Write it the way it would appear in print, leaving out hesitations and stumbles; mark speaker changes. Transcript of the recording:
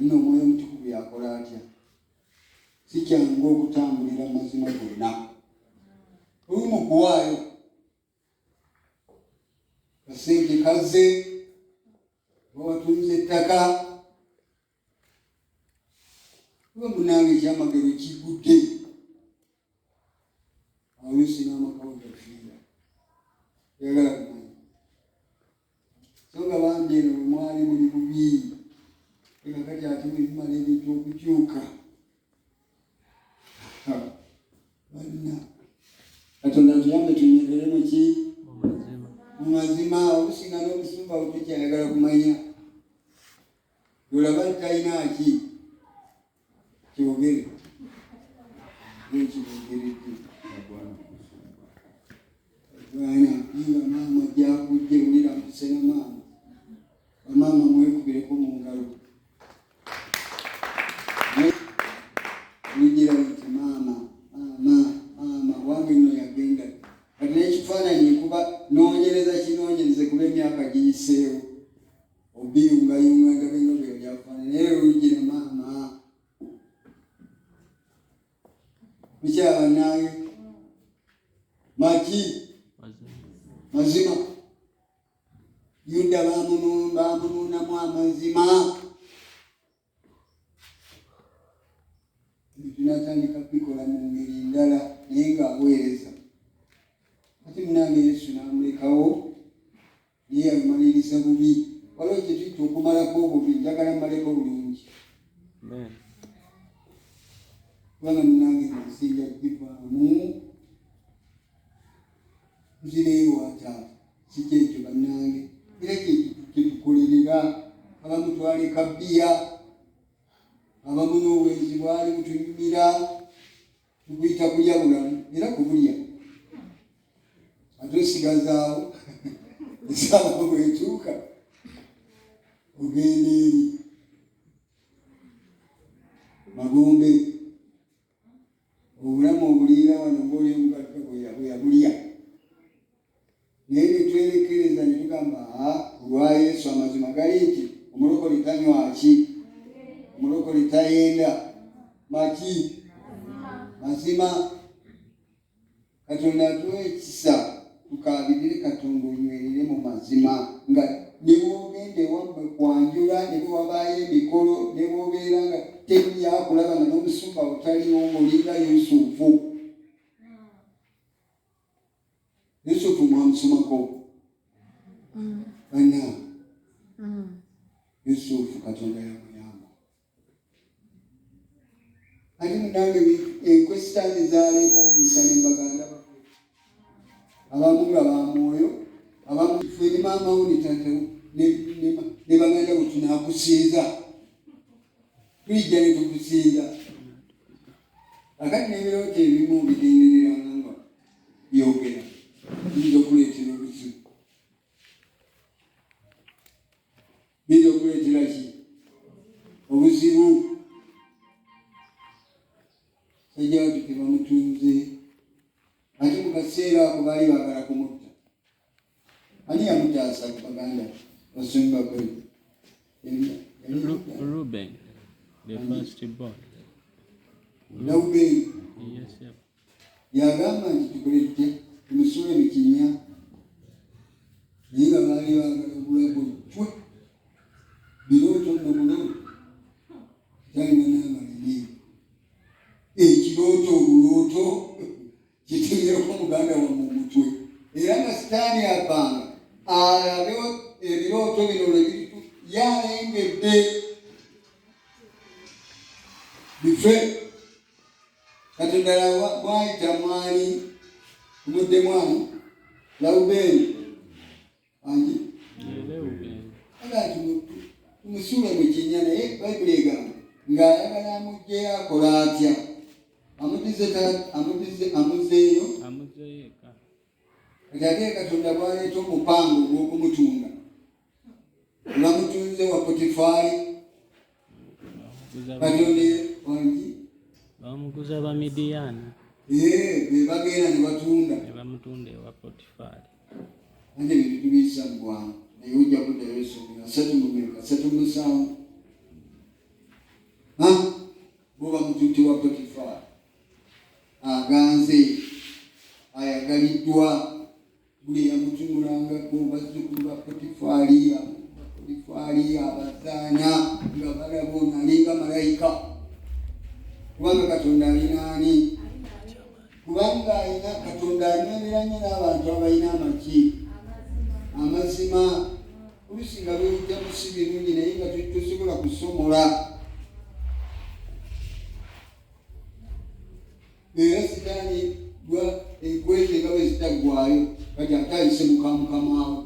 Speaker 1: Nno Omwoyo Omutukuvu yakola atya? Si kyangu okutambulira mu mazima gonna. Olumu kuwaayo kasente kazze, bawatunze ettaka, oba munange ekyamagero kigudde, oluusi n'amaka wegafiira yagala kumanya. So nga bambi eno bwe mwali muli bubi, eka kati ate bwe bimala ebintu okukyuka, banna Katonda atuyambe tunywerere muki mu mazima. Olusinga n'obusumba butukyayagala kumanya, olaba talina ki kyogere nekiboogeredde gwana nga maama gyakujje wulira mpise na maama. Bamaama mwekubireko mu ngalo, lugira nti maama, maama, maama wange nno yagenda. Kati n'ekifaananyi nkuba noonyereza kinoonyereze kuba emyaka giyiseewo, obiyungayunga ndabe nga bwe yali afaanana, naye lugira maama mukyala bannange maki mazima. Yuda bamunuunamu amazima. Tunatandika bikola mu ngeri ndala naye ng'aweereza. Ate munange Yesu n'amulekawo, naye yabimaliriza bubi. Waliwo kye tuyita okumalako obubi, njagala mmaleko bulungi. Kubanga munange ensi nja kugivaamu nzireyo wa taata. Si kyekyo bannange, era kyetukolerera. Abamu twaleka bbiya, abamu n'obwenzi bwali butunyumira, tukuyita kulya bulamu era kubulya, ate osigazaawo esaawa bwetuuka ogenda eri magombe. Obulamu obuliira wano ng'oli omugagga bwe yabulya, naye ne twerekereza ne tugamba olwa Yesu. Amazima gali nti omulokole tanywa ki, omulokole tayenda maki mazima. Katonda atuwa ekisa tukaabirire Katonda, onywerere mu mazima nga ne bw'ogenda ewammwe kwanjula, ne bwe wabaayo emikolo, ne bw'obeera nga teri akulaba, nga n'omusumba otaliwo, ng'olinga Yusufu. Yusufu mwamusomako banna? Yusufu Katonda yamuyamba. Ate munange enkwe sitaani zaleeta ziyita ne baganda baffe abamu nga ba mwoyo, abamu ffe ne maama wo ne taata wo ne baganda bo tunakusinza, tulijja ne tukusinza. Akati n'ebirooto ebimu bigendereranga nga byogera biyinza okuleetera obuzibu, biyinza okuleetera ki obuzibu. Sajja watu tebamutunze, ate mu kaseera ako baali baagala kumutta. Ani yamutaasa ku baganda basomi ba Bayibuli?
Speaker 2: Reuben, the first born.
Speaker 1: Lewubeeni.
Speaker 2: Yes, sir.
Speaker 1: Yagamba nti tukole tutya, tumusuule mu kinnya, naye nga baali baagala obulago cwe birooto nno bulooto talina n'amalini ekirooto obulooto kitegereko muganda wammwe omutwe. Era nga sitaani apanga alabe ebirooto bino lwe biritu yalengedde bife. Katonda bwayita mwani kumuddemu ani Lawubeeni angi aga nti tumusuule mu kinnya, naye Bayibuli egamba ng'ayagala amugyeyo akola atya? Amudize amudize amuzeeyo. Kati ate Katonda bw'aleeta omupango ogw'okumutunda, bamutunze wa Potifaali. Katonda wangi
Speaker 2: bamuguza Bamidiyaani.
Speaker 1: Be bagenda ne batunda
Speaker 2: ne bamutunda ewa Potifaali.
Speaker 1: Ate ebintu tubiyisa mu bwangu, naye ojja kuddayo esomero 37, 37. Bamututte wa Potifaali, aganze, ayagaliddwa. Buli eyamutunulangako, bazzukulu ba Potifaali, Potifaali, abazaana nga balaba ono alinga malayika, kubanga Katonda alina ani? Kubanga alina Katonda anywerera nnyo n'abantu abalina amaki? Amazima. Oluusi nga lweyitamu si birungi, naye nga tosobola kusomola. Era sitaani ekwezi nga bwe zitaggwayo, kati ate ayise muka mukamaawo.